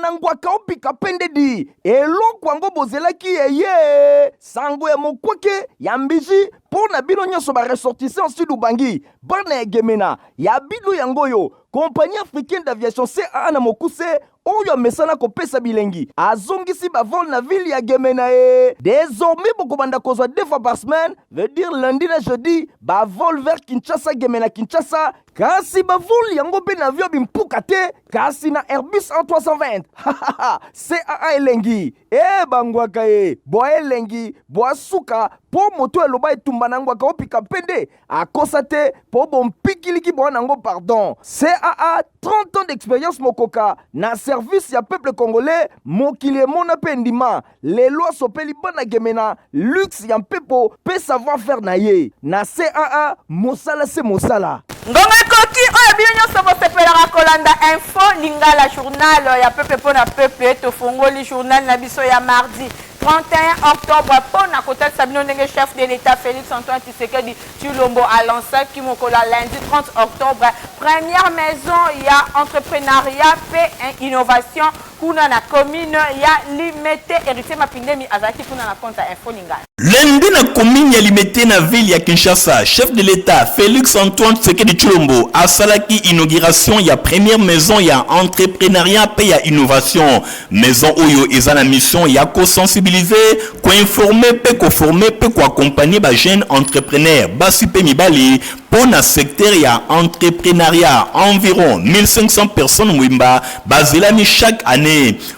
na ngwaka opika pendedi eloko yango bozelaki eye sango ya mokwake ya mbiji mpo na bino nyonso ba ressortissants sud ubangi bana ya gemena ya bino yango oyo compagnie africaine d'aviation caa na mokuse oyo amesana kopesa bilengi azongisi bavol na ville ya gemena e désormais bokobanda kozwa deux fois par semaine, veut dire lundi na jeudi, bavol vers Kinshasa, Gemena, Kinshasa. Kasi bavol yango mpe na avion bimpuka te, kasi na Airbus A320. Caa elengi e bangwaka ye bwa elengi bwa suka mpo moto aloba etumba na ngwaka opika mpe akosa te mpo bompikiliki bwa nango. Pardon, caa 30 ans d'expérience mokoka na service ya peuple congolais. Mokili emona mpe ndima lelo asopeli bana gemena luxe ya mpepo mpe savoir faire na ye na caa. Mosala se mosala. Ngonga ekoki oyo bino nyonso bosepelaka kolanda Info Lingala, journal ya peuple mpo na peuple. Tofongoli journal na biso ya mardi 31 octobre mpo na kotalisa bino ndenge chef de l'État Félix Antoine Tshisekedi Tshilombo alansaki mokolo ya lundi 30 octobre première maison ya entrepreneuriat mpe innovation kuna na commune ya Limete. Héritier Mapindemi azalaki kuna na compte ya Info Lingala. Lundi na commune ya Limete na ville ya Kinshasa, chef de l'État Félix Antoine Tshisekedi Tshilombo asalaki inauguration ya première maison ya entrepreneuriat mpe ya innovation. Maison oyo eza na mission ya kosensibiliser, koinformer mpe koformer mpe koaccompagner bajeune entrepreneur basi mpe mibali mpo na secteur ya entrepreneuriat. Environ 1500 personnes mwimba bazelami chaque année.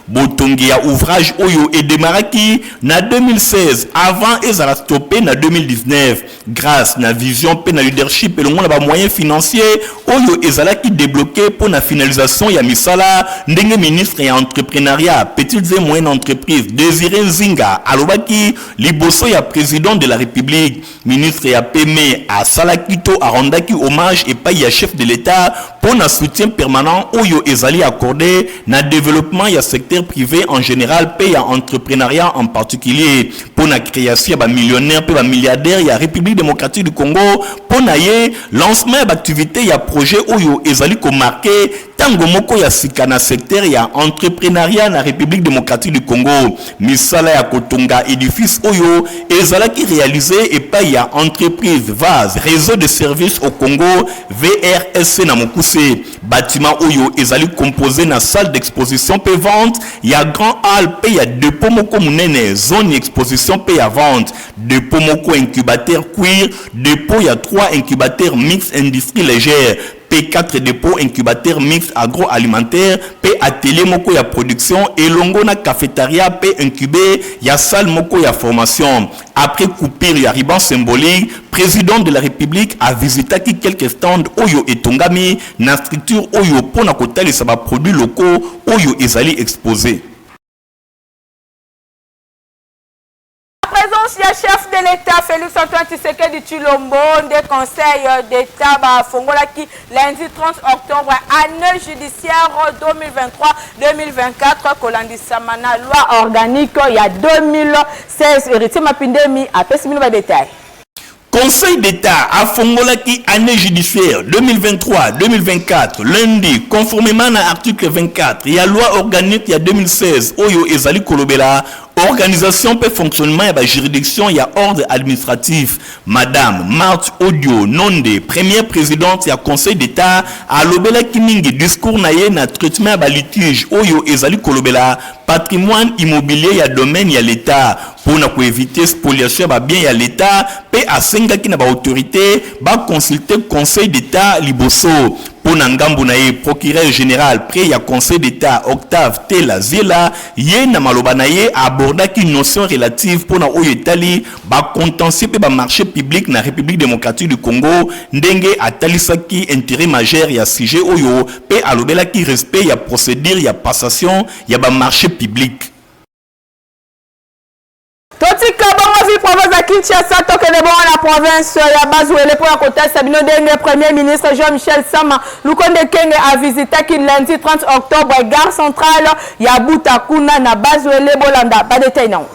Botongi ya ouvrage oyo edemaraki na 2016 avant ezala stoppé na 2019 grâce na vision mpe na leadership elongo na bamoyen financier oyo ezalaki débloqué mpo na finalisation ya misala. Ndenge ministre ya Entrepreneuriat, Petites et Moyennes Entreprises Désiré Nzinga alobaki liboso ya président de la République, ministre ya PME asalaki to arendaki hommage epai ya chef de l'État mpo na soutien permanent oyo ezali accordé na développement ya secteur privé en général mpe ya entrepreneuriat en particulier, mpo na création ya bamillionnaire mpe bamilliardaire ya République démocratique du Congo. Mpo na ye, lancement ya baactivité ya projet oyo ezali komarquer ntango moko ya sika na secteur ya entrepreneuriat na République démocratique du Congo. Misala ya kotonga édifice oyo ezalaki réalisé epai ya entreprise Vase Réseau de Service au Congo, VRSC na mokuse. Bâtiment oyo ezali composé na salle d'exposition mpe vente ya grand hall mpe ya dépôt moko monene, zone exposition mpe ya vente, dépôt moko incubateur cuir, dépôt ya 3 incubateurs mix industrie légère, P4 dépôt incubateur mix agroalimentaire mpe atelier moko ya production elongo na cafétéria mpe incubé ya salle moko ya formation. Après coupure ya ruban symbolique, président de la République avisitaki quelques stands oyo etongami na structure oyo mpona kotalisa baproduits locaux oyo ezali exposé. Présence ya chef de l'État Félix Antoine Tshisekedi Tshilombo nde Conseil d'État bafongolaki lundi 30 octobre année judiciaire 2023-2024 kolandisama na loi organique ya 2016. Héritier Mapindemi apesi bino badetail. Conseil d'État afongolaki année judiciaire 2023-2024 lundi conformément à article 24 ya loi organique ya 2016 oyo ezali kolobela organisation mpe fonctionnement ya bajuridiction ya ordre administratif. Madame Marthe Odio Nonde, première présidente ya Conseil d'État, alobelaki mingi discours na ye na traitement ya balitige oyo ezali kolobela patrimoine immobilier ya domaine ya l'État mpona koéviter spoliation ya babien ya l'État, mpe asengaki na baautorité baconsulte Conseil d'État liboso. Mpo na ngambo na ye, procureur général près ya Conseil d'État Octave Tela Zela, ye na maloba na ye abordaki notion relative mpo na oyo etali bacontentieux mpe bamarché public na République démocratique du Congo, ndenge atalisaki intérêt majeur ya sujet oyo mpe alobelaki respect ya procédure ya passation ya bamarché public. Totika bongo ville province ya Kinshasa, tokende bongo na province ya Bas-Uele mpo ya kotalisa bino ndenge premier ministre Jean-Michel Sama Lukonde Kenge avisitaki lundi 30 octobre gare centrale ya Buta kuna na Bas-Uele. Bolanda badetail nango.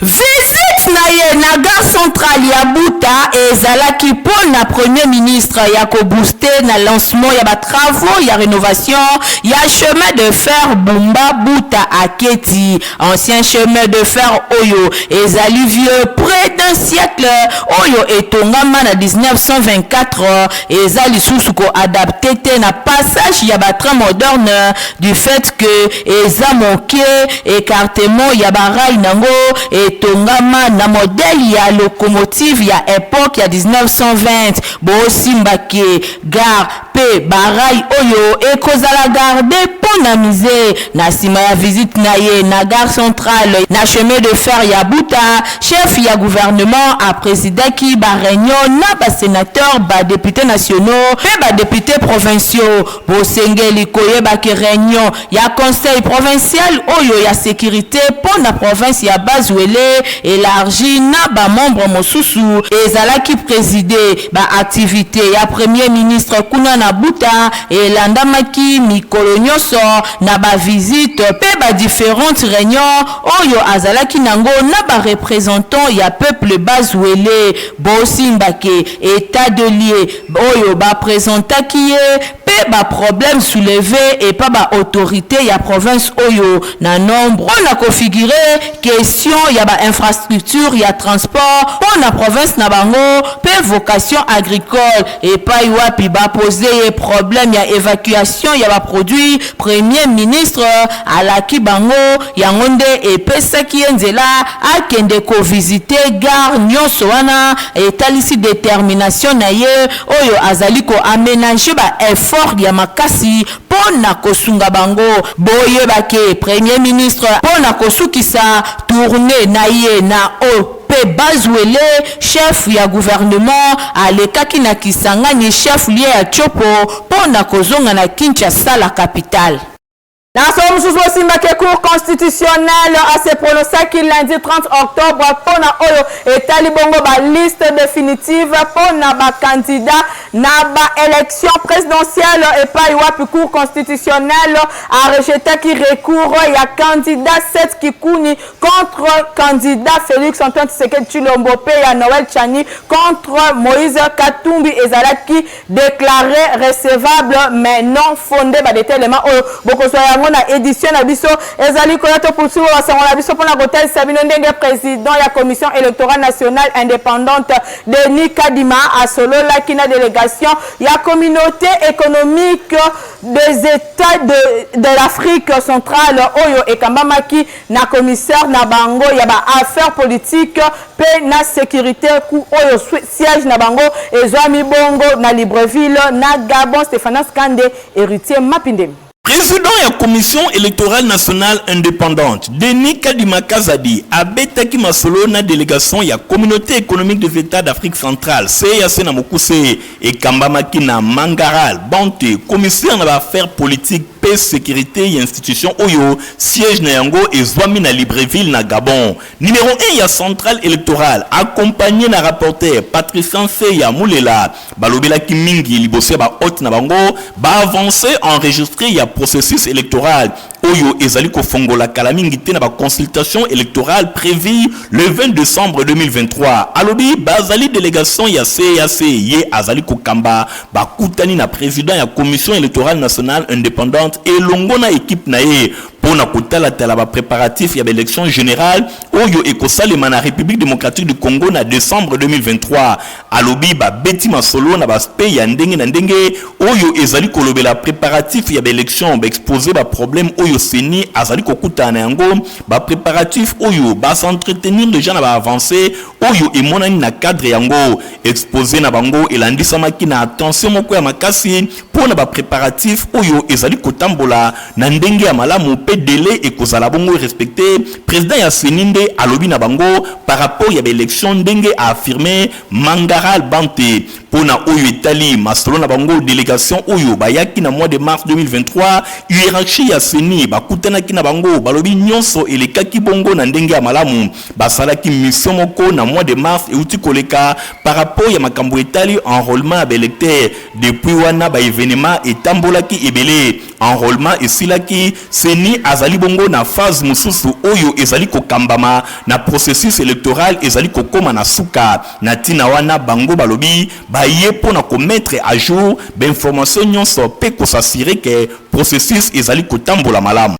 Visite na ye na gare centrale ya Buta ezalaki mpo na Premier ministre ya ko booster na lancement ya ba travaux ya renovation ya chemin de fer Bumba-Buta-Aketi. Ancien chemin de fer oyo ezali vieux près d'un siècle oyo etongama na 1924 eza lisusu ko adapter te na passage ya ba trains modernes du fait que eza moke, ecartement ya ba rails nango etongama na modèle ya locomotive ya epoque ya 1920. Bosimba ke gare mpe ba rails oyo ekozala garde mpo na musee. Na sima ya visite na ye na gare centrale na chemin de fer ya Buta, chef ya gouvernement a presidaki ba reunions na ba senateurs, ba deputes nationaux mpe ba deputes provinciaux. Bosengeli koyeba ke reunion ya conseil provincial oyo ya securite mpo na province ya Bas-Uele elargi na ba membres mosusu ezalaki preside. Ba activites ya Premier ministre kuna na Buta elandamaki mikolo nionso na ba visites mpe ba differentes reunions oyo azalaki nango na ba representants ya peuple Bas-Uele. Bosimba ke etat de lieu oyo ba presentaki ye mpe ba problèmes souleves epa ba autorites ya province oyo na nombre mpo na ko figurer question ya ba infrastructures ya transport mpo na province na bango mpe vocation agricole epayi wapi ba poser ye problème ya evacuation ya ba produits, Premier ministre alaki bango yango nde epesaki ye nzela akende ko visiter gare nionso wana etalisi determination na ye oyo azali ko amenager ba efforts ya makasi mpo na kosunga bango. Boyeba ke Premier ministre mpo na kosukisa tournee na ye na Haut mpe Bas-Uele, chef ya gouvernement alekaki na Kisangani, chef-lieu ya Tshopo mpo na kozonga na Kinshasa, la capitale. Na solo mosusu, bosimbaki Cour constitutionnelle ase prononçaki lundi 30 octobre mpo na oyo etali bongo baliste définitive mpo na bacandidat na baélection présidentielle, epai wapi Cour constitutionnelle arejetaki recours ya candidat Seth Kikuni contre candidat Félix Antoine Tshisekedi Tshilombo mpe ya Noël Tshiani contre Moïse Katumbi ezalaki déclaré recevable mais non fondé. Badetelema oyo bokozwa yango na édition na biso ezali koya. To poursuivre basango na biso mpona kotalisa bino ndenge président ya Commission électorale nationale indépendante, Denis Kadima, asololaki na délégation ya Communauté économique des États de l'Afrique centrale oyo ekambamaki na commissaire na bango ya baaffaires politiques mpe na sécurité, ku oyo siège na bango ezwami bongo na Libreville, na Gabon. Stéphanas Kande, Héritier Mapindemi. Président ya Commission électorale nationale indépendante, Denis Kadima Kazadi, abetaki masolo na délégation ya Communauté économique des États d'Afrique centrale, CEEAC na mokuse, ekambamaki na Mangaral Bante, commissaire na baaffaires politiques mpe sécurité ya institution oyo siège na yango ezwami na Libreville, na Gabon. Numéro 1 ya centrale électorale, accompagné na rapporteur Patricien Seya Mulela, balobelaki mingi liboso ya bahôte na bango baavancées enregistrées ya processus électoral oyo ezali kofongola kala mingi te na baconsultation électorale prévue le 20 décembre 2023. Alobi bazali délégation ya CEEAC ye azali kokamba, bakutani na président ya Commission électorale nationale indépendante elongo na équipe na ye mpo na kotalatala bapréparatif ya baélection générale oyo ekosalema na République démocratique du Congo na décembre 2023. Alobi babeti masolo na baaspect ya ndenge na ndenge oyo ezali kolobela préparatif ya baélection, baexposer baproblème oyo CENI azali kokutana na yango, bapréparatif oyo bas'entretenir déjà na baavancées oyo emonani na cadre yango. Exposé na bango elandisamaki na attention moko ya makasi mpo na bapréparatif oyo ezali kotambola na ndenge ya malamu mpe délai ekozala bongo respecté. Président ya CENI nde alobi na bango par rapport ya baélection ndenge aaffirmer Mangaral Bante. Mpo na oyo etali masolo na bango, délégation oyo bayaki na mois de mars 2023, hiérarchie ya CENI bakutanaki na bango, balobi nyonso elekaki bongo na ndenge ya malamu. Basalaki mission moko na mois de mars euti koleka par rapport ya makambo etali enrôlement ya baélecteur. Depuis wana, baévénement etambolaki ebele. Enrolement esilaki, CENI azali bongo na phase mosusu oyo ezali kokambama na processus electoral ezali kokoma na suka. Na ntina wana bango balobi baye mpo na ko mettre à jour ba informations nyonso mpe ko s'assurer que processus ezali kotambola malamu.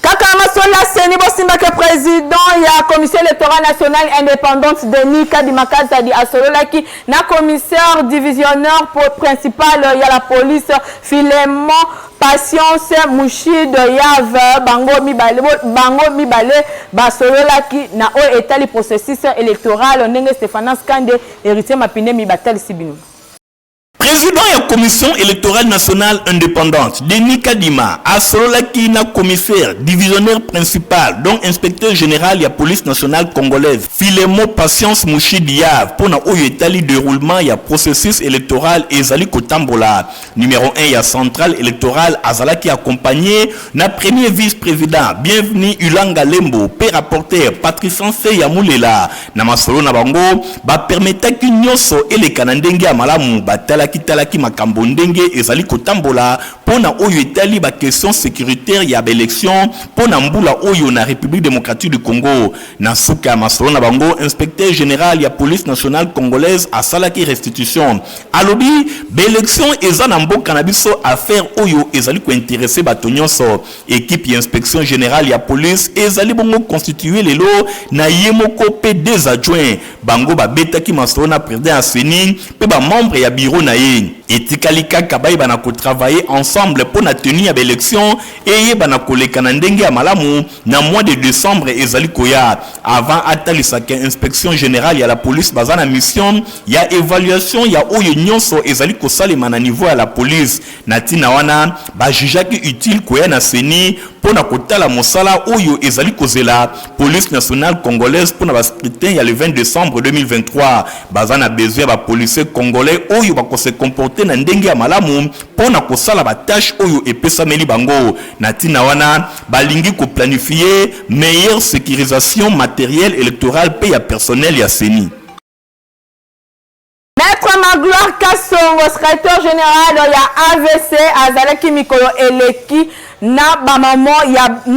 Kaka masolo ya CENI, bosimbake président ya Commission électorale nationale indépendante Denis Kadima Kazadi asololaki na commissaire divisionnaire principal ya la police Philemon Patience Mushid Yave. Bango mibale basololaki na oyo etali processus électoral, ndenge Stéphanas Kande, Héritier Mapindemi batalisi bino. Président ya Commission électorale nationale indépendante Denis Kadima asololaki na commissaire divisionnaire principal, donc inspecteur général ya Police nationale congolaise Philemon Patience Mushidi Yav, mpona oyo etali déroulement ya processus électoral ezali kotambola. Numéro 1 ya centrale électorale azalaki accompagné na premier vice-président Bienvenu Ulanga Lembo mpe rapporteur Patrice ya Mulela. Na masolo na bango, bapermetaki nyonso eleka na ndenge ya malamu. Batalaki talaki makambo ndenge ezali kotambola mpo na oyo etali baquestion sécuritaire ya baélection mpo na mbula oyo na République démocratique du Congo. Na suka ya masolo na bango, inspecteur général ya Police nationale congolaise asalaki restitution. Alobi baélection eza na mboka na biso affaire oyo ezali kointéresser bato nyonso. Équipe ya inspection générale ya police ezali bongo constitué lelo na ye moko mpe deux adjoints. Bango babetaki masolo na président ya CENI mpe bamembre ya bureau na ye. Etikali kaka bayeba kotravailler ensemble mpo na tenue ya baélection eyebana koleka na ndenge ya malamu na mois de décembre ezali koya. Avant atalisaka inspection générale ya la police baza na mission ya évaluation ya oyo nyonso ezali kosalema na niveau ya la police. Na ntina wana bajugeaki utile koya na CENI mpo na kotala mosala oyo ezali kozela Police nationale congolaise mpo na bascrutin ya le 20 décembre 2023. Baza na besoin ya bapolicier congolais oyo bakose comporter na ndenge ya malamu mpo na kosala batâche oyo epesameli bango. Na ntina wana balingi koplanifier meilleure sécurisation matériel électoral mpe ya personnel ya CENI. Maître Magloire Kasongo, secrétaire général ya AVC, azalaki mikolo eleki na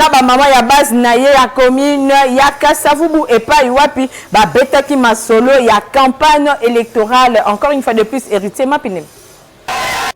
bamama ya base na ye ya commune ya Kasavubu, epai wapi babetaki masolo ya campagne électorale. Encore une fois de plus, Héritier Mapinemi.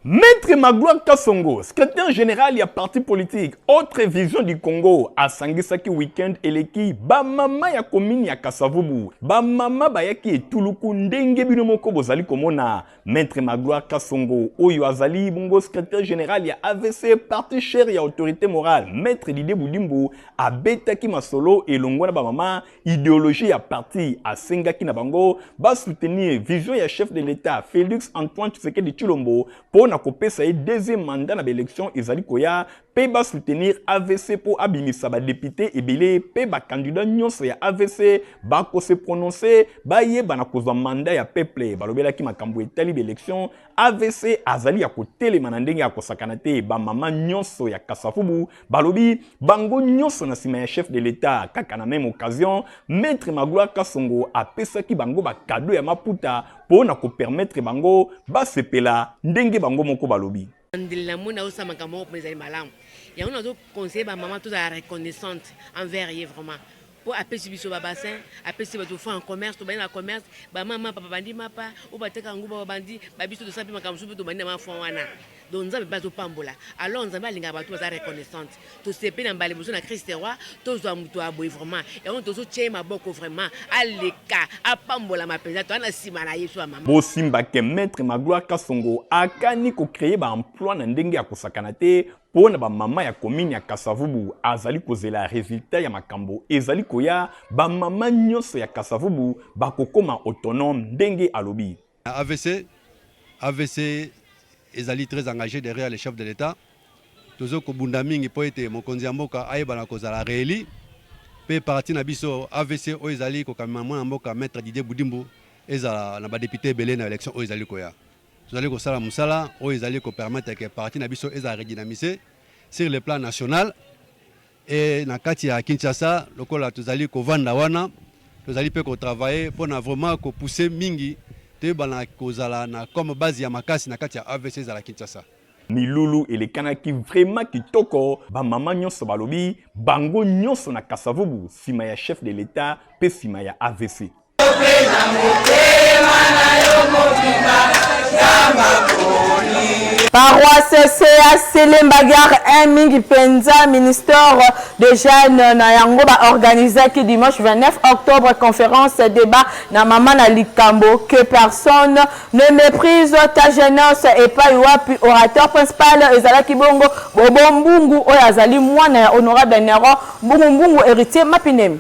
Maître Magloire Kasongo, secrétaire général ya parti politique Autre Vision du Congo, asangisaki week-end eleki bamama ya commune ya Kasavubu. Bamama bayaki etuluku ndenge bino moko bozali komona. Maître Magloire Kasongo oyo azali bongo secrétaire général ya AVC, parti cher ya autorité morale Maître Didier Budimbu, abetaki masolo elongo na bamama idéologie ya parti. Asengaki na bango basoutenir vision ya chef de l'État Félix Antoine Tshisekedi Tshilombo mpo na kopesa ye deuxième mandat na baélection ezali koya, mpe basoutenir AVC mpo abimisa badéputé ebele, mpe bakandidat nyonso ya AVC bakose prononcer bayeba na kozwa mandat ya peuple. Balobelaki makambo etali baélection. AVC azali ya kotelema na ndenge ya kosakana te. Bamama nyonso ya Kasavubu balobi bango nyonso na nsima ya chef de l'État. Kaka na même occasion, Maître Magloire Kasongo apesaki bango bacadeau ya maputa mpo na kopermettre bango basepela ndenge bango moko balobi. Ndeli namoni azosala makambo moko mpo ezali malamu. Yango nazoconseiller bamama tozala reconnaissante envers ye vraiment, mpo apesi biso babassin, apesi bato fonds en commerce, tobandi na commerce, bamama papa bandi mapa oyo bateka yango, babandi babiso tosala mpe makambo mosusu mpe tobandi na mafonds wana. Donc Nzambe mpe azopambola. Alors Nzambe alingaka bato baza reconnaissante. Tosepe na mbala liboso na Christ Roi tozwa moto ya boye vraiment. Yango tozotia ye maboko vraiment, aleka apambolama mpenza, toza na nsima na ye so ya mama. Bosimbake Maître Magloire Kasongo akani kocréer baemploi na ndenge ya kosakana te mpo na bamama ya commune ya Kasavubu. Azali kozela résultat ya makambo ezali koya, bamama nyonso ya Kasavubu bakokoma autonome ndenge alobi. AVC, AVC ezali très engagé derrière le chef de l'État. Tozo kobunda mingi mpo ete mokonzi ya mboka ayebana kozala réélu, mpe parti na biso AVC oyo ezali kokamema mwana mboka Maître Didier Budimbu ezala na badéputé ebele na élection oyo ezali koya. Tozali kosala mosala oyo ezali kopermettre ke parti na biso ezala redynamisé sur le plan national e na kati ya Kinshasa. Lokola tozali kovanda wana, tozali mpe kotravailler mpona vraiment kopousser mingi toyebana kozala na comme base ya makasi na kati ya AVC ezala Kinshasa. Milulu elekanaki vraiment kitoko, ba mama nyonso balobi bango nyonso na Kasavubu sima ya chef de l'Etat pe sima ya avc. Paroisse CAC Lemba Gare 1 mingi mpenza ministère de jeunes na yango baorganisaki dimanche 29 octobre conférence débat na mama na likambo que personne ne méprise ta jeunesse epai wapi orateur principal ezalaki bongo Bobo Mbungu oyo azali mwana ya honorable Neron Mbungu Mbungu héritier Mapinemi.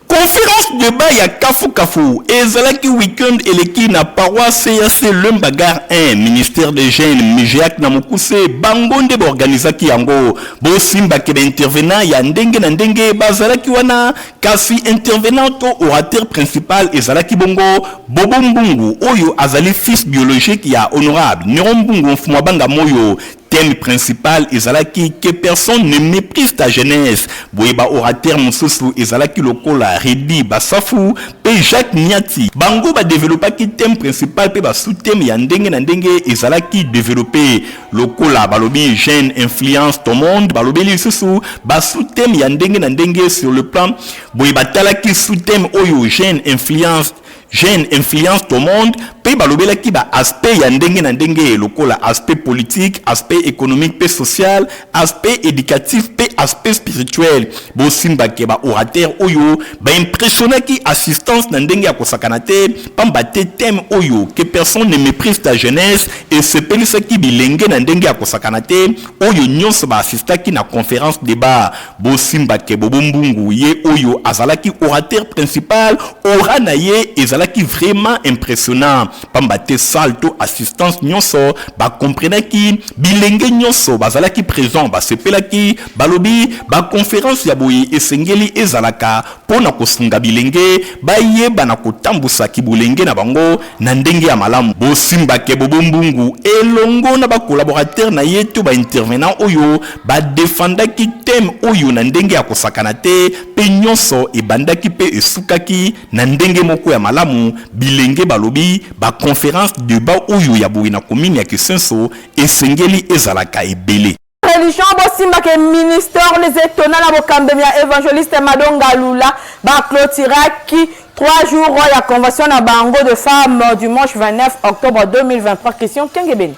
Conference debat ya kafu kafu ezalaki week-end eleki na paroisse CAC Lemba Gare 1, ministère des jeunes MIGEAC na mokuse bango nde baorganizaki yango. Bosimba ke ba intervenant ya ndenge na ndenge bazalaki wana, kasi intervenant to orateur principal ezalaki bongo Bobo Mbungu oyo azali fils biologique ya honorable Neron Mbungu Mfumua Banga Moyo. Thème principal ezalaki que personne ne méprise ta jeunesse. Boye ba orateurs mosusu ezalaki lokola Reddy Basafu pe Jacques Niati. Bango ba developpaki thème principal pe ba sous-thèmes ya ndenge na ndenge ezalaki developper lokola balobi jeune influence ton monde, balobeli lisusu ba sous-thèmes ya ndenge na ndenge sur le plan boye batalaki sous-thème oyo jeune influence Jeune influence ton monde pe balobelaki ba aspects ya ndenge na ndenge lokola aspect politique, aspect economique pe social, aspect educatif pe aspect spirituel. Bosimba ke ba orateurs oyo ba impressionnaki assistance na ndenge ya kosakana te pamba te thème oyo que personne ne meprise ta jeunesse esepelisaki bilenge na ndenge ya kosakana te oyo nionso ba assistaki na conference debat. Bosimba ke Bobo Mbungu ye oyo azalaki orateur principal, aura na ye ezalaki vraiment impressionnant pamba te salle to assistance nionso ba comprenaki, bilenge nionso bazalaki present basepelaki, balobi ba conferences ya boye esengeli ezalaka po na kosunga bilenge bayeba na kotambusa kibolenge na bango na ndenge ya malamu. Bosimba ke Bobo Mbungu elongo na ba collaborateurs na ye to ba intervenants oyo ba defendaki thème oyo na ndenge ya kosakana te pe nionso ebandaki pe esukaki na ndenge moko ya malamu, bilenge balobi ba conferences debat oyo ya boye na commune ya Kisenso esengeli ezalaka ebele. Religion bosimba ke ministère les etona na bokambemi ya evangeliste Mado Ngalula ba cloturaki 3 jours ya convention na bango de femmes dimanche 29 octobre 2023. Christian Kengebeni.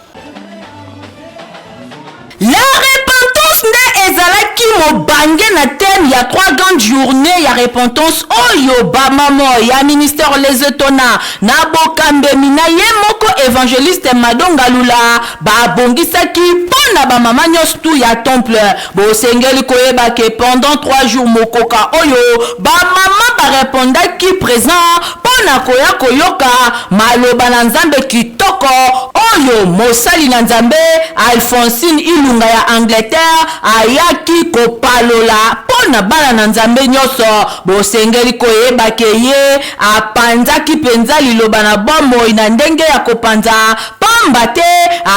La repentance nde ezalaki mobange na thème ya trois grandes journées ya repentance oyo ba maman ya ministère Les Etona na bokambemi na ye moko evangeliste Mado Ngalula babongisaki mpo na ba mama nyonso tout ya temple. Bosengeli koyeba ke pendant trois jours mokoka oyo ba mama ba repondaki present mpo na koya koyoka maloba na Nzambe kitoko oyo mosali na Nzambe Alphonsine Ilunga ya Angleterre ayaki kopalola mpo na bana na Nzambe nyonso. Bosengeli koyeba ke ye apanzaki mpenza liloba na bomoi na ndenge ya kopanza, pamba te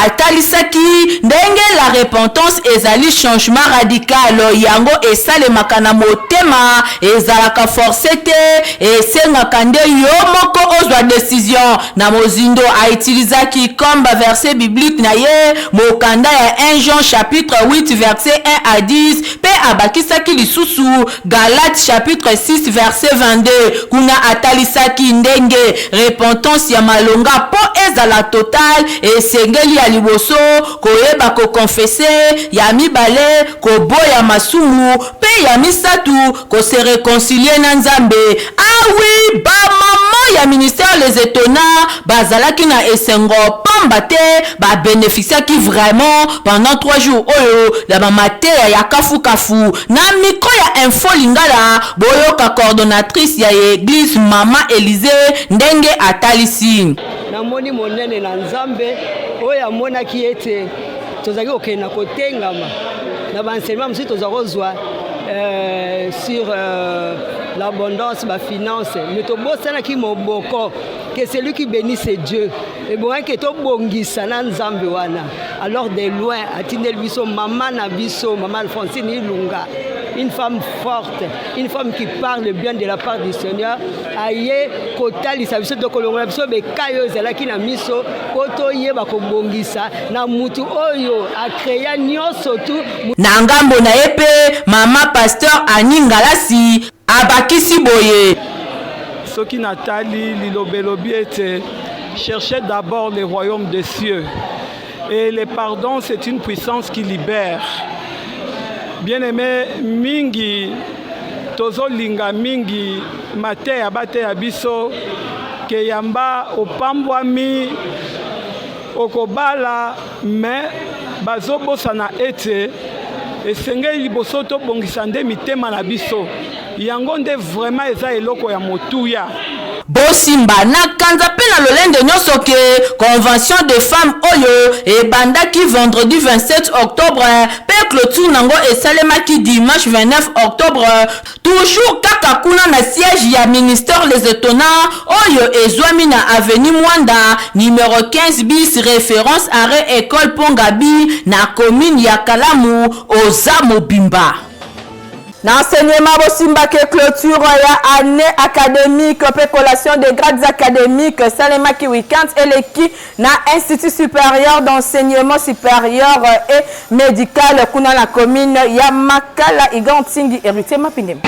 atalisaki ndenge la repentance ezali changement radical, yango esalemaka na motema, ezalaka force te, esengaka nde yo moko ozwa decision na mozindo. A utilisaki comme ba versets bibliques na ye mokanda ya 1 Jean chapitre 8 verset 1 à 10 mpe abakisaki lisusu Galates chapitre 6 verset 22. Kuna atalisaki ndenge repentance ya malonga mpo ezala total esengeli ya liboso koyeba ko confesser, ya mibale koboya masumu mpe ya misatu ko se reconcilier na Nzambe. Ah oui, ba mamans ya ministère les etonnants bazalaki na esengo pamba te ba beneficiaki vraiment pendant 3 jours oyo na ba mateya ya kafu kafu. Na micro ya Info Lingala, boyoka coordonnatrice ya eglise mama Elysee ndenge atalisi. Namoni monene na Nzambe oyo amonaki ete tozalaki kokende na kotengama na ba enseignement mosusu toza kozwa sur l'abondance ba finance, mais tobosanaki moboko que celui qui bénit c'est Dieu. Ebongaki ke tobongisa na Nzambe wana. Alors de loin atindeli biso mama na biso mama Alphonsine Ilunga. une femme forte, une femme qui parle bien de la part du Seigneur, aye kotalisa biso to kolongola biso bekai oyo ezalaki na miso mpo toyeba kobongisa na mutu oyo akrea nyonso tu. Na ngambo na ye mpe, mama pasteur Annie Ngalasi abakisi boye. Soki natali liloba elobi ete cherchez d'abord le royaume des cieux et le pardon c'est une puissance qui libère. Bien aimé mingi tozolinga mingi mateya bateya biso ke yamba opambwami okobala mais bazobosana ete esengeli liboso tobongisa nde mitema na biso yango nde vraiment eza eloko ya motuya. Bosimba na kanza mpe na lolendo nyonso ke Convention des femmes oyo ebandaki vendredi 27 octobre mpe cloture nango esalemaki dimanche 29 octobre toujours kaka kuna na siège ya ministère Les Etonnants oyo ezwami na avenue Mwanda numero 15 bis reference arret ecole Pont Gaby na commune ya Kalamu oza mobimba. Na enseignement bosimbaki clôture ya année académique mpe collation des grades académiques esalemaki week-end eleki na Institut supérieur d'enseignement supérieur et médical kuna na commune ya Makala. Igor Ntingi, Héritier Mapindem.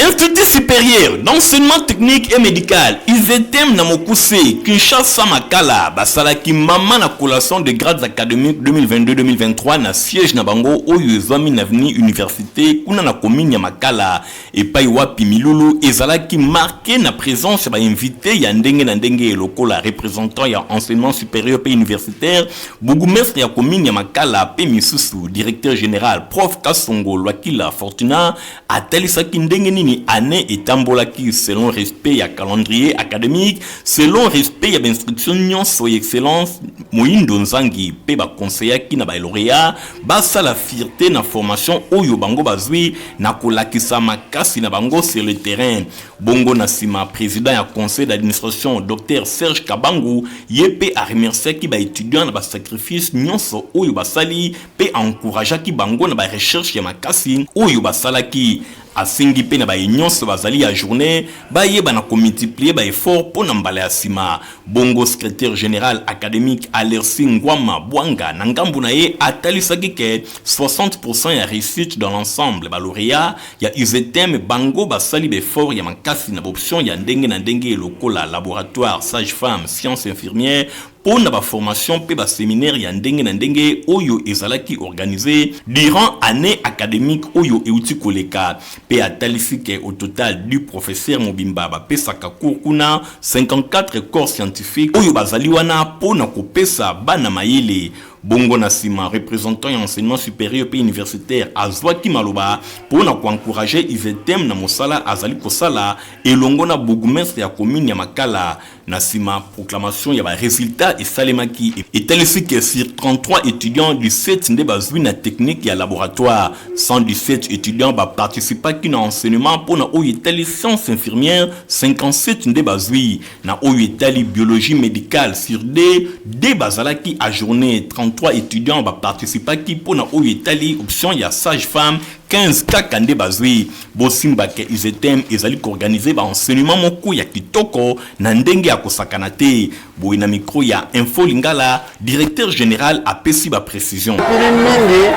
Institut supérieur d'enseignement technique et médical ISETEM na mokuse Kinshasa Makala basalaki mama na collation de grades académiques 2022-2023 na siège na bango oyo ezwami na avenue université kuna na commune ya Makala, epai wapi milulu ezalaki marqué na présence ya bainvité ya ndenge na ndenge lokola représentant ya enseignement supérieur mpe universitaire, bourgmestre ya commune ya Makala mpe misusu. Directeur général prof Kasongo Lwakila Fortuna atalisaki ndenge nini année etambolaki selon respect ya calendrier académique, selon respect ya bainstruction nyonso ya excellence Moyindo Nzangi, mpe bakonseyaki na balauréat basala fierté na formation oyo bango bazwi na kolakisa makasi na bango sur le terrain. Bongo na nsima, président ya conseil d'administration Dr Serge Kabangu ye mpe aremerciaki baétudiant na basacrifice nyonso oyo basali mpe encourageaki bango na barecherche ya makasi oyo basalaki. Asengi mpe na baye nyonso bazali ya journée bayeba na komultiplier baeffort mpo na mbala ya nsima. Bongo secrétaire général académique Alersi Ngwama Bwanga na ngambu na ye atalisaki ke 60% ya réussite dans l'ensemble balauréat ya USETEM bango basali baeffort ya makasi na baoption ya ndenge na ndenge lokola laboratoire, sage femme, science infirmière, mpo na baformation mpe baséminaire ya ndenge na ndenge oyo ezalaki organisé durant année académique oyo euti koleka. Mpe atalisi ke au total du professeur mobimba bapesaka cours kuna, 54 corps scientifique oyo bazali wana mpo na kopesa bana mayele. Bongo na nsima, représentant ya enseignement supérieur mpe universitaire azwaki maloba mpo na koencourager USETEM na mosala azali kosala elongo na bourgmestre ya commune ya Makala. Na nsima, proclamation ya baresultat esalemaki, etalisi ke sur 33 étudiants, 17 nde bazwi na technique ya laboratoire, 117 étudiants baparticipaki na enseignement mpo na oyo etali science infirmière, 57 nde bazwi na oyo etali biologie médicale, sur 2 deux bazalaki ajourné, 33 étudiants baparticipaki mpo na oyo etali option ya sage femme, 15 kaka nde bazwi. Bosimbake USETEM ezali koorganiser baenseignement moko ya kitoko na ndenge ya kosakana te. Boye na micro ya Info Lingala, directeur général apesi baprécision. Pili mingi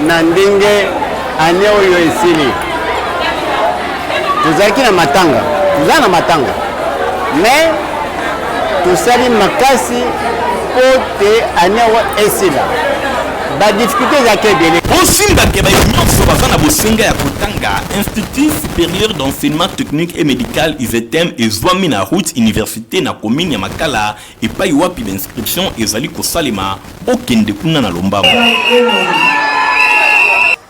na ndenge année oyo esili, tozalaki na matanga, toza na matanga, mais tosali makasi mpo te année oyo esila. Badifficulté ezalaki ebele. Bosimbake baye nyonso baza na bosenga ya kotanga, Institut supérieur d'enseignement technique et médical ISETEM ezwami na route université na commune ya Makala, epai wapi bainscription ezali kosalema. Okende kuna na lombango.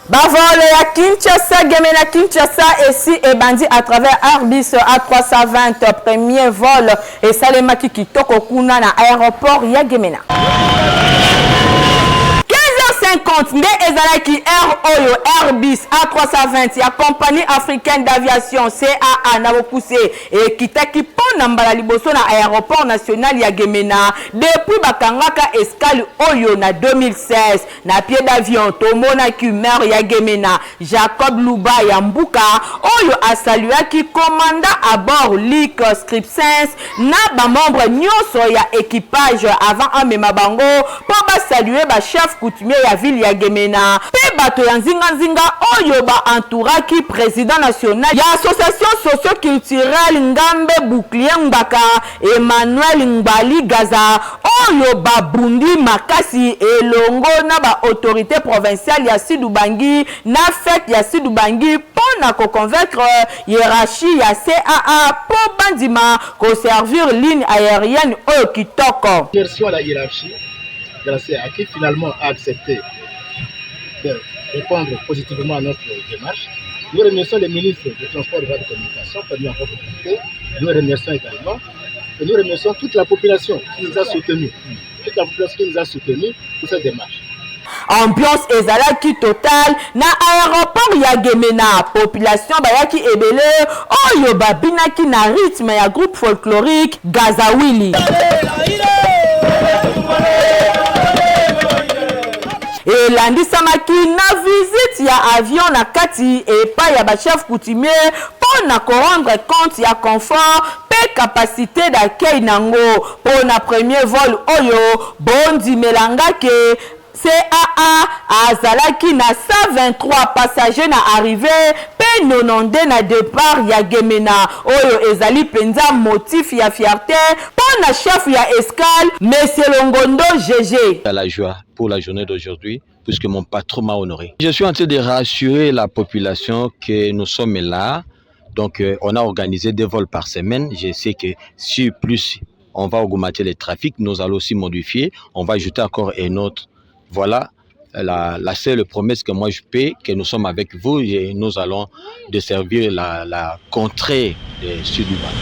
Bavol ya Kinshasa Gemena Kinshasa esi ebandi à travers Airbus A320. Premier vol esalemaki kitoko kuna na aéroport ya Gemena. 50 nde ezalaki heure oyo Airbus A320 ya Compagnie africaine d'aviation, CAA, na bokuse ekitaki mpo na mbala liboso na aeroport national ya Gemena depuis bakangaka escale oyo na 2016. Na pied d'avion, tomonaki maire ya Gemena, Jacob Luba ya Mbuka, oyo a saluaki commandant à bord Luc Scripsens na ba membres nionso ya equipage avant amema bango mpo ba saluer ba chefs coutumiers ya ville ya Gemena mpe bato ya nzinga-nzinga oyo ba entouraki president national ya association socio-culturelle Ngambe Bouclier Ngbaka, Emmanuel Ngbali Gaza, oyo babundi makasi elongo na ba autorites provinciales ya Sud-Ubangi na fete ya Sud-Ubangi mpo na ko convaincre hierarchie ya CAA mpo bandima ko servir ligne aerienne oyo kitoko. Remercions la hiérarchie de la CAA qui finalement a accepté de répondre positivement à notre démarche. Nous remercions le ministre des Transports et de la Communication pour nous avoir contacté. Nous remercions également. Et nous remercions toute la population qui nous a soutenus. Toute la population qui nous a soutenus pour cette démarche. Ambiance ezalaki totale na aeroport ya Gemena. Population bayaki ebele oyo babinaki na rythme ya groupe folklorique Gazawili. Elandisamaki na visite ya avion na kati epai ya ba chefs coutumiers mpo na ko rendre compte ya confort mpe capacite d'accueil nango mpo na premier vol oyo. Bondimela nga ke CAA azalaki na 123 passagers na arrivee mpe 92 na depart ya Gemena, oyo ezali mpenza motif ya fierte mpo na chef ya escale, Monsieur Longondo GG. À la joie pour la journée d'aujourd'hui puisque mon patron m'a honoré. Je suis en train de rassurer la population que nous sommes là. Donc, on a organisé 2 vols par semaine. Je sais que si plus on va augmenter le trafic, nous allons aussi modifier. On va ajouter encore un autre. Voilà la seule promesse que moi je paie, que nous sommes avec vous et nous allons desservir la contrée de Sud-Ubangi.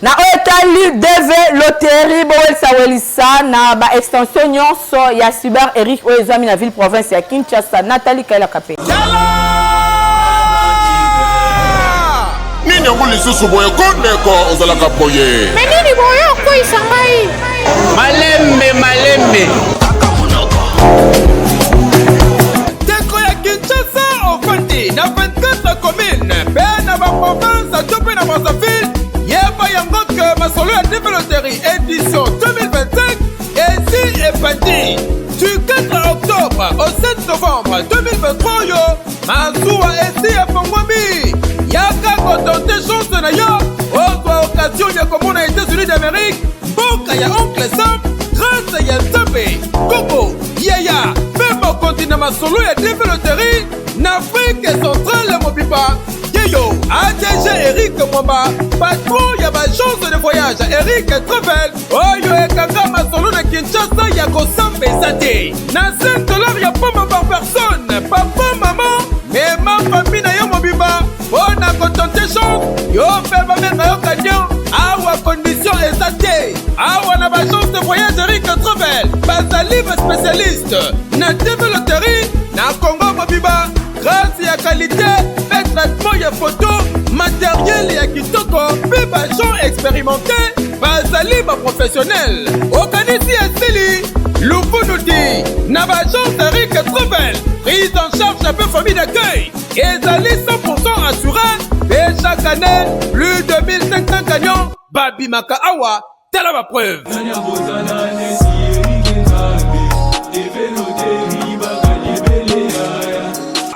Na oyo etali DV Loterie, bowelisa welisa na ba extension nyonso ya Cyber Eric oyo ezwami na ville province ya Kinshasa. Nathalie Kaila Kape. Nini yango lisusu boye ko ndeko ozalaka boye? Me nini boye okweyisa ngai? Malembe malembe. Ndeko ya Kinshasa ofandi na 24 commune mpe na ba province to mpe na Brazzaville, yeba yango ke masolo ya DV Loterie édition 2025 esi ebandi du 4 octobre au 7 novembre 2023. Oyo masuwa esi efongwami, yaka kotente chance na yo, ozwa occasion ya komona États-Unis d'Amérique, mboka ya oncle Sam, grâce ya Nzambe koko yaya mpe mokonzi na masolo ya DV Loterie na Afrique centrale mobimba. Yeyo ADG Eric Mwamba, patron ya baagence de voyage Eric Travel, oyo ekanga masolo na Kinshasa ya kosamba eza te na 5 dollars ya pamba par personne. Papa, mama, mema famille na yo mobimba mpo na kotente chance yo mpe bamenga yo camion. Awa condition eza te. Awa na baagence de voyage Eric Travel bazali baspécialiste na TV Loterie na Congo mobimba, grâce ya qualité mpe traitement ya photo, matériel ya kitoko mpe baagent expérimenté, bazali baprofessionnel. Okanisi esili lufunu ti na baagence Eric Travel, prise en charge mpe famille d'accueil ezali 100% assuré, mpe chaque année plus de 1500 camions babimaka awa. Tala bapreuve.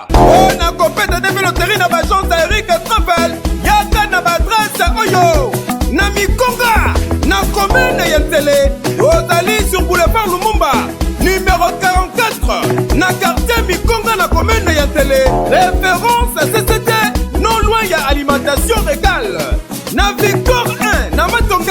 Mpona kopeta DV Loterie na baagence ya Eric Travel, yaka na baadresse oyo: na Mikonga, na commune ya Nsele, ozali sur boulevard Lumumba numéro 44, na quartier Mikonga, na commune ya Nsele, référence CCT, non loin ya alimentation régale. Na Victoire 1, na Matonge,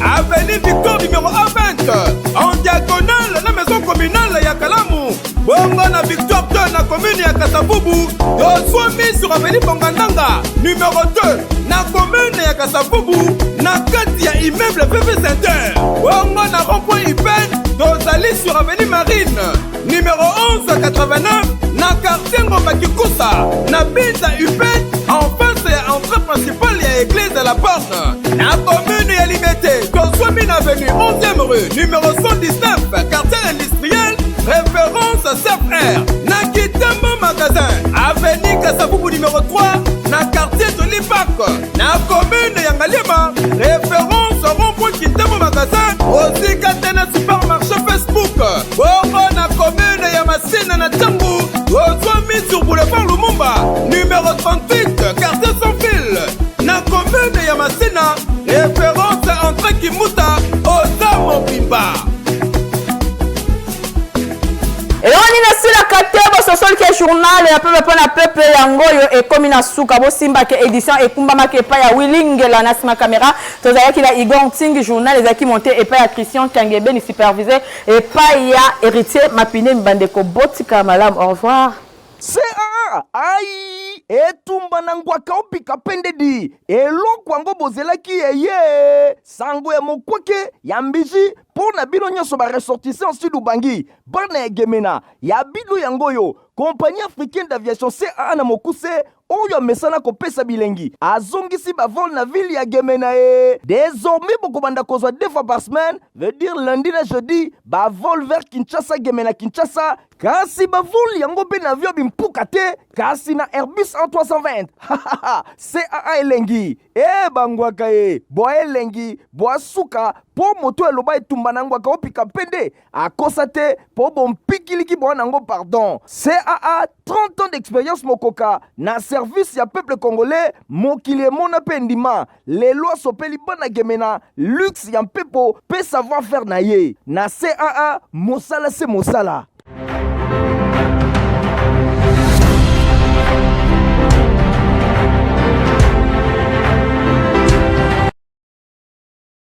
avenue Victoire numéro A20, en diagonale na maison communale ya Kalamu. Bongo na Victoire 2, na commune ya Kasavubu, Tozwami sur avenue Bongandanga numéro 2 na commune ya Kasavubu na kati ya immeuble PP Center. Bongo na rond-point Ipen tozali sur avenue Marine numéro 1189 na quartier Ngomba Kikusa na Binza Upen en face ya entrée principale ya église de la Borne. Na commune ya Limete tozwami na avenue 11e rue numéro 119 quartier industriel référence CFR na Kitambo magasin avenue Kasavubu numéro 3 na quartier Joli Park na commune ya Ngaliema référence rond-point Kintambo magasin osika te na supermarché Facebook bongo na commune ya Masina na Tshangu ozwami sur boulevard Lumumba numéro 38 quartier sans fil na commune ya Masina référence entrée Kimbuta oza mobimba. Eloko nini esilaka te? Bososoli ke journal ya peuple mpo na peuple yango oyo ekomi na suka. Bosimba ke édition ekumbamaki epai ya Willy Ngela, na nsima caméra tozalaki na Igor Ntingi. Journal ezalaki monté epai ya Christian Kangebeni, supervisé epai ya Héritier Mapine. Bandeko, botika malamu, au revoir. Caa ai etumba na ngwaka opika pendedi eloko yango bozelaki eye sango ya mokwake ya mbiji mpo na bino nyonso baressortissant Sud Ubangi, bana ya Gemena ya bino. Yango oyo Compagnie africaine d'aviation, CAA na mokuse, oyo amesana kopesa bilengi, azongisi bavol na ville ya Gemena. E désormais bokobanda kozwa deux fois par semaine, veut dire lundi na jeudi, bavol vers Kinshasa, Gemena, Kinshasa. Kasi bavol yango mpe na avion bimpuka te, kasi na Airbus A320. CAA elengi e bangwaka ye bwa elengi bwa suka mpo moto eloba etumba na ngwaka opika mpe akosa te mpo bompikiliki bwa nango. Pardon, CAA, 30 ans d'expérience mokoka na service ya peuple congolais. Mokili emona mpe ndima lelo asopeli bana Gemena luxe ya mpepo mpe savoir faire na ye na CAA. Mosala se mosala.